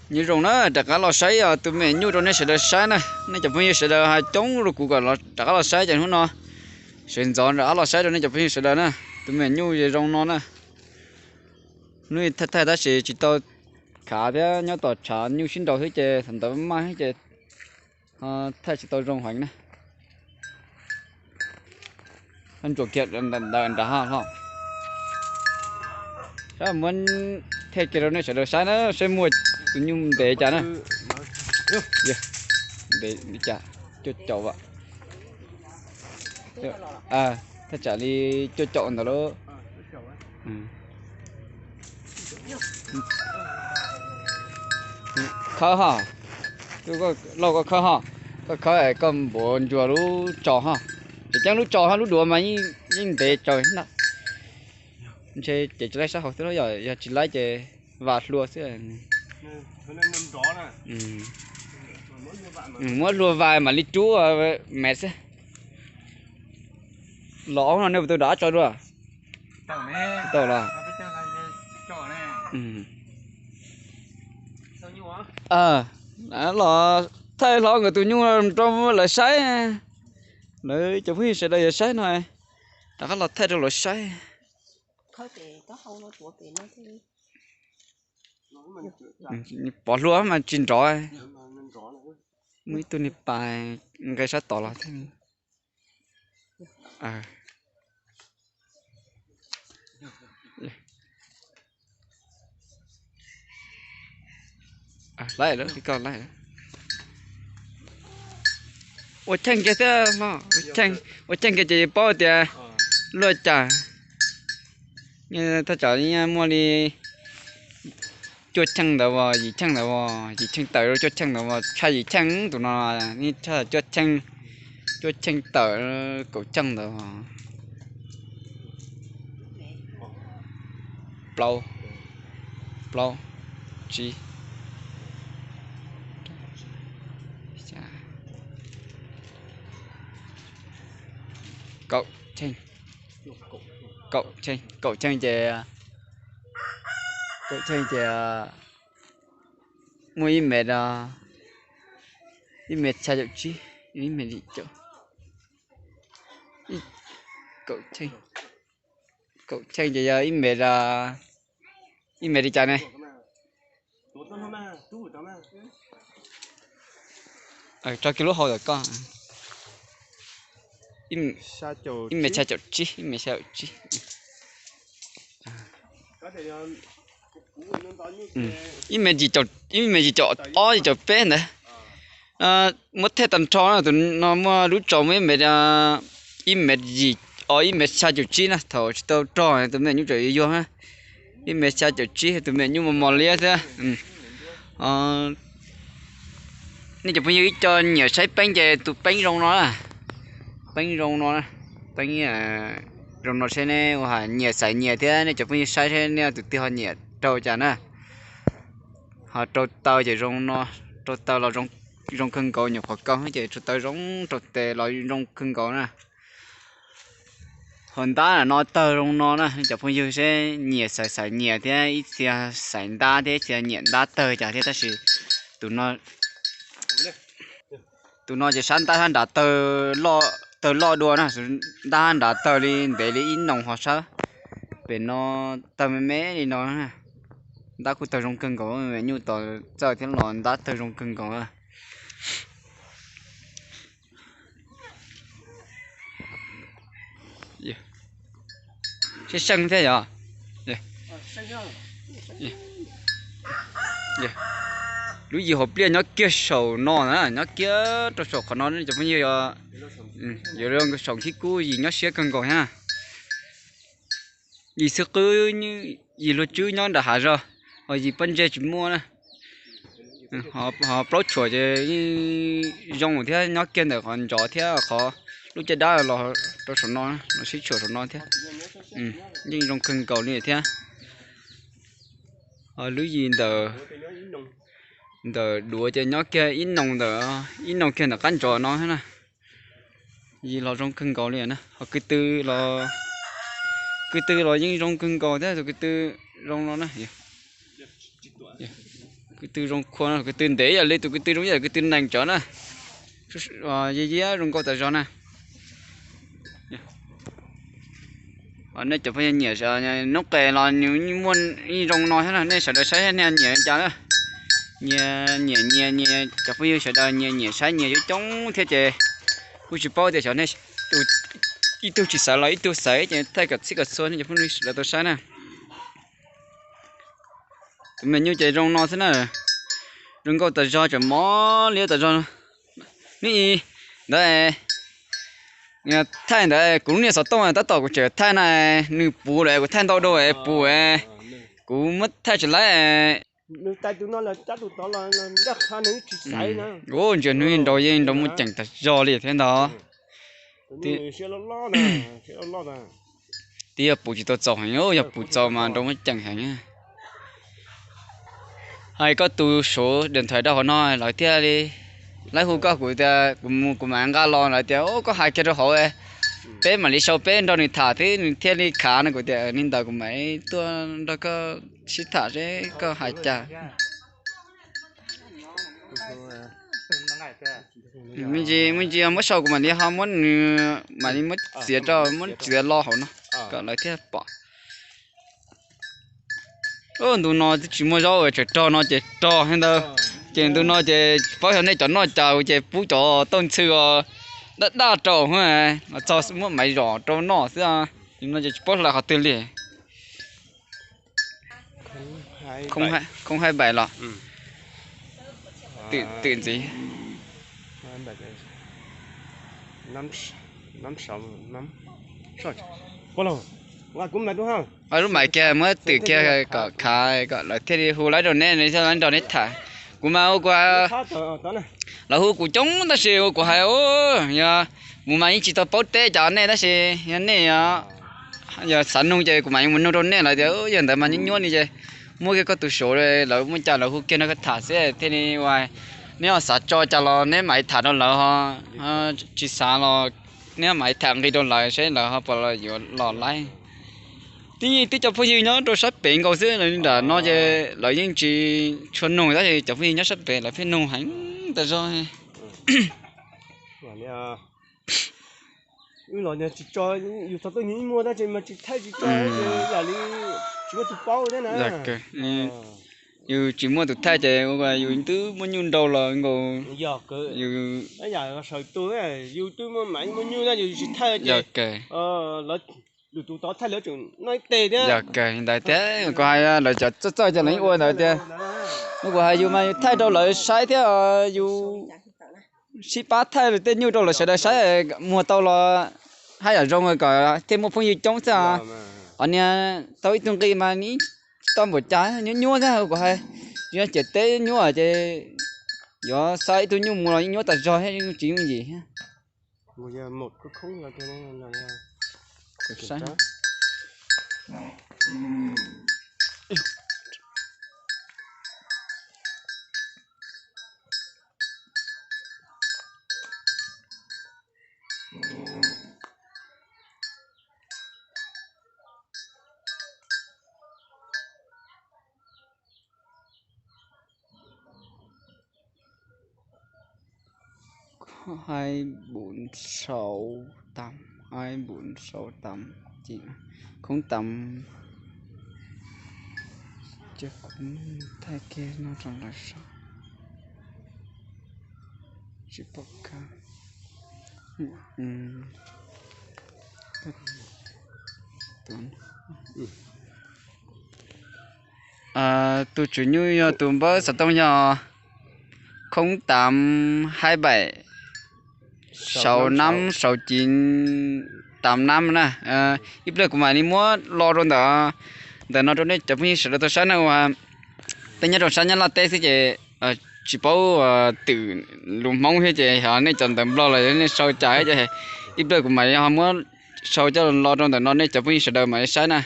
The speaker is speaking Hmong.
Nyob zoo na, rov qab los saib tus me nyuj rau nej sawv daws saib na. Nej cov phooj ywg sawv daws hais coob rau kuv kom rov qab los saib ces hnub no sawv ntxov rov qab los saib rau nej cov phooj ywg sawv daws na. Tus me nyuj zoo no na. Hnub thaij thaij tab sis tsis tau khav thiab nyob tom tshav nyuj sib nraus xwb ces thaum ntawd maj xwb ces thaij tsis tau zoo heev na. Ntsuas kiag ntawm nrad hlo. Sab muab thaij kiag rau nej sawv daws saib na, saib muaj tus nyuj ntev cas na. Ntev li cas, cuaj caum vam. Thaj tsam li cuaj caum ntawd lauj. Khawb ho, lauj koj khawb ho, koj khawb es koj npuav ntsuas lub tso ho. Ces ceeb lub tso ho lub duav mas yeej ntev tsaws na. Ntshe ces tsis laib sab hauv xwb, yog tsis laib ces vas hlua xwb. Muab hlua vas mam li rub me xwb. Los ob no nej puas tau nram qab tso dua? Tau los? Los thaij hlo nkawd tus nyuj rau lawv saib. Lawv cov phooj ywg sawv daws yuav saib no, rov qab los thaij rau lawv saib. Pov hlua mas tsis nrov. Muaj ib tug niag pas nqe sab tod los thiab. Laib lawm, koj laib lawm. Ua cheej kiag thiab, ua cheej kiag ces yuav paub tias luaj cas. Thaj tsam muaj li cuaj cheej ntawd as, yim cheej ntawd as, yim cheej tawm rau cuaj cheej ntawd as, tshaj yim cheej tus no, tshaj cuaj cheej, cuaj cheej tawm kaum cheej ntawd as. Plaub, plaub, tsib, kaum cheej, kaum cheej, kaum cheej ces, kaum cheej ces muaj ib mev, ib mev xya caum tsib, ib mev li caum, kaum cheej, kaum cheej ces yog ib mev, ib mev li cas ne? Tso kiag lub hau ntawm koj. Ib mev xya caum tsib, ib mev xya caum tsib. Ib mev, ib mev yim caum ob yim caum peb ntawd. Muab thaij tag nrho na, tus no muaj lub tso muaj ib mev, ib mev yim, ib mev xya caum tsib na, thaum tsis tau rog tus me nyuj tseem yuag yuag na. Ib mev xya caum tsib, tus me nyuj mos mos liab thiab. Nej cov phooj ywg ib co nyiam saib peeb ces tus peeb zoo no na. Peeb zoo no, peeb zoo no seb nej ua ha nyiam xaiv nyiam thiab nej cov phooj ywg saib seb nej tus twg ho nyiam rau cas na. Ho rau taw ces zoo no, rau taw los zoo kawg nkaus, nyuam qhuav kaw ces rau taw zoo, rau tes los zoo kawg nkaus na. Ho ntab no tawg zoo no na, cov phooj ywg seb nyiam xaiv xaiv nyiam thiab ib txhia xaiv ntab thiab ib txhia nyiam ntab tawg cas thiab tab sis tus no, tus no ces sab ntab sab nrad tawg loj dua na, ntab sab nrad tawg li ntev li ib noo ho sab pem no tawg me me li no. Ntab kuj tawg zoo kawg nkaus, me nyuj tos txawj thiab los ntab tawg zoo kawg nkaus. Seb seej thiab yog. Lub yim hauv pliaj nyob kiag saum no na, nyob kiag rau saum qhov no cov phooj ywg. Yuav saum khib kub yim nyob siab kawg nkaus thiab. Yim xwb qwb, yim luag tswb nyob nram hav zog, ho yim pob ntseg tsis muaj na. Ho plaub tshuam ces yeej zoo thiab, nyob kiag ntawm qhov ntsov thiab qhov lub caj dab los rau saum no, los sib tshuam saum no thiab. Yeej zoo kawg nkaus li thiab. Ho lub yim ntawm, ntawm duav ces nyob kiag ib noo ntawm, ib noo kiag ntawm qab ntsov no thiab na. Yim los zoo kawg nkaus li na, ho kwv tw los, kwv tw los yeej zoo kawg nkaus thiab, tus kwv tw zoo no na. Ko tw zoo khua, ko tw ntev ib yam li tus ko tw zoo ib yam ko tw nees cov na. Yiab yiab zoo nkauj tas zog na. Nej cov phooj ywg nyiam noob qes los nws muaj ib zoo no thiab na, nej sawv daws saib nej nyiam li cas na. Nyias nyiam nyias nyias, cov phooj ywg sawv daws nyias nyiam saib nyias coob coob thiab ces kuj tsis paub tias xyov nej ib tug tsis xav los ib tug xav ces thaij kom txhij kom txhua nej cov phooj ywg sawv daws tau saib na. Tus me nyuj ces zoo no xwb na, zoo nkauj tas zog, tseem mob liab tas zog. Neb ntawd thaij ntawd kuv lub niag xov tooj tab tom kuv tseem thaij na, nws puv lawm kuv thaij ntau dua puv, kuv muab thaij tsis laib. Ntsia hnub nraug yeej nrau muaj ceem tas zog li thiab ntag. Twb yog puv tsis tau txaus heev, yog puv txaus mas nrau muaj ceem heev. Hais koj tus suav điện thoại rau hauv no lawv thiaj li, lawv hu koj, kuv tias kuv mus kuv mam nqa los, lawv tias koj hais kiag rau hauv, peb mam li sau peb nrog nws tham thiab nws thiaj li khav no. Kuv tias li ntawd kuv mam tuaj nrog koj sib tham seb koj hais cas. Me ntsis, me ntsis muab sau kuv mam li ho muab nws, mam li muab txiav rau, muab txiav lo hauv no kom lawv thiaj pom. Ntu no twb tsis muaj zaub, tseem rog no ces rog thiab ntawd. Ces ntu no ces tsis paub xyov nej cov noj cas ces pub cov tauj ntxhw os, daj daj rau los txog muab maiv zom rau noj xwb. No ces tsis paub hlais qhov twg li. Không hay bảy los? Tự, tự gì? Lub maiv kiag muab tự kiag kom khav kom lawv thiaj li hu lawv rau neb, thiaj nrog neb tham. Kuv mas ua kuv, lawv hu kuv coob tab sis ua kuv hais, yog mus mas yeej tsis tau paub teb cov nej tab sis yog nej yog xav nug ces kuv mam yuav mus nug rau nej. Lawv tias yog ntawd mas nyuaj nyuaj li ces muab kiag koj tus suav, lawv muaj cas lawv hu kiag nrog koj tham xwb thiaj li ua. Neb ho xav tso cas los neb mam li tham rau lawv ho, tsis xav los neb mam li tham nqi rau lawv seb lawv ho puas yuav los laib. Twb yeej tib co phooj ywg nyob rau sab pem nkaus xwb, nram no ces lawv yeej tsis tshua nug tab sis cov phooj ywg nyob sab pem lawv pheej nug heev tas zog. Wb los tsis tso, yus xov tooj ib muag tab sis mas tsis thaij tsis tso, yam li tsis muaj tus paub thiab na. Yus tsis muaj tus thaij ces ua yus twb muaj nyuj nrau los nkaus. Yus, yus twb muaj maiv muaj nyuj na, yus tsis thaij ces lawv, lwm tus tod thaij lawv tseem noj ib teg thiab. Yog kawg ntawd thiab, kuv hais lawv cov txawj txawj ces lawv yeej ua ntawd tiag. Kuv hais yus mas yus thaij rau lawv saib thiab, yus sib pab thaij tej nyuj rau lawv sawv daws saib, muag tau los haj yam zoo kom thiaj muaj phooj ywg coob xwb. Qhov niag tau ib tug nqi mas tsis tau npaum cas, nyuaj nyuaj thiab kuv hais. Yus ciam teb nyuaj ces yuav xa ib tug nyuj mus los yeej nyuaj tas zog thiab, tsis yooj yim thiab. Hai bốn sáu tám, hai bốn sáu tám, không tám. Ces kuv thaij kiag no rau lawv saib. Tsis pom kab. Tus tswv nyuj yog tus npawb xov tooj yog không tám hai bảy sáu năm sáu chín tám năm na. Ib pliag kuv mam li muab lo rau ntawm, ntawm no rau nej cov phooj ywg sawv daws tau saib na. Ua tej nyob rau sab Nyab Laj teb xwb ces tsis paub twm lus Hmoob thiab ces nej cov ntawv Nplog los nej sau cas thiab ces ib pliag kuv mam li ho muab sau coj lo rau ntawm no nej cov phooj ywg sawv daws mam li saib na.